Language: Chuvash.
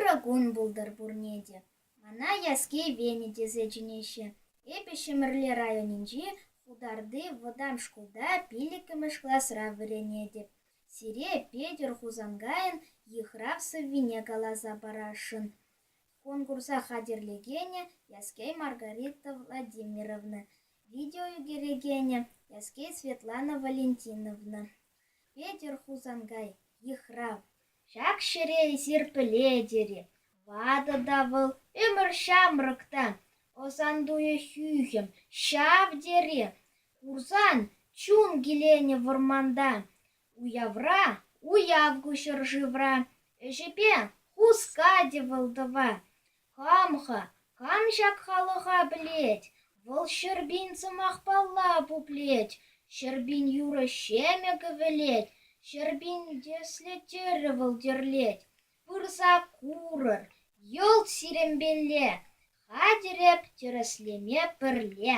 Ырӑ кун пултӑр пурне те. Мана Яскей Веня тесе чӗнеҫҫӗ. Эпӗ Ҫӗмӗрле районӗнчи Хутарти вӑтам шкулта пиллӗкмӗш класра вӗренетӗп. Сире Петӗр Хусанкайӑн йыхрав сӑввине каласа парасшӑн. Конкурса хатӗрлекенӗ Яскей Маргарита Владимировна, видео ӳкерекенӗ Яскей Светлана Валентиновна. Петӗр Хусанкай, йыхрав. Ҫак ҫӗре эсир пӗлетӗр-и, ватӑ та вӑл, ӗмӗр ҫамрӑк та, ӑсан туйӗ хӳхӗм, ҫав тери. Курсан чун киленӗ вӑрманта, уявра уяв ку ҫӗршывра, ӗҫӗпе хускатӗ вӑл тӑва. Кам-ха, кам ҫак халӑха пӗлет? Вӑл 100 000 сӑмахпалла пуплет, 100 000 юрӑ ҫемӗ кӗвӗлет, 100 000 тӗслӗ тӗрӗ вӑл тӗрлет. Пырса курӑр, йӑлт сирӗнпелле, хатӗр эп тӗрӗслеме пӗрле.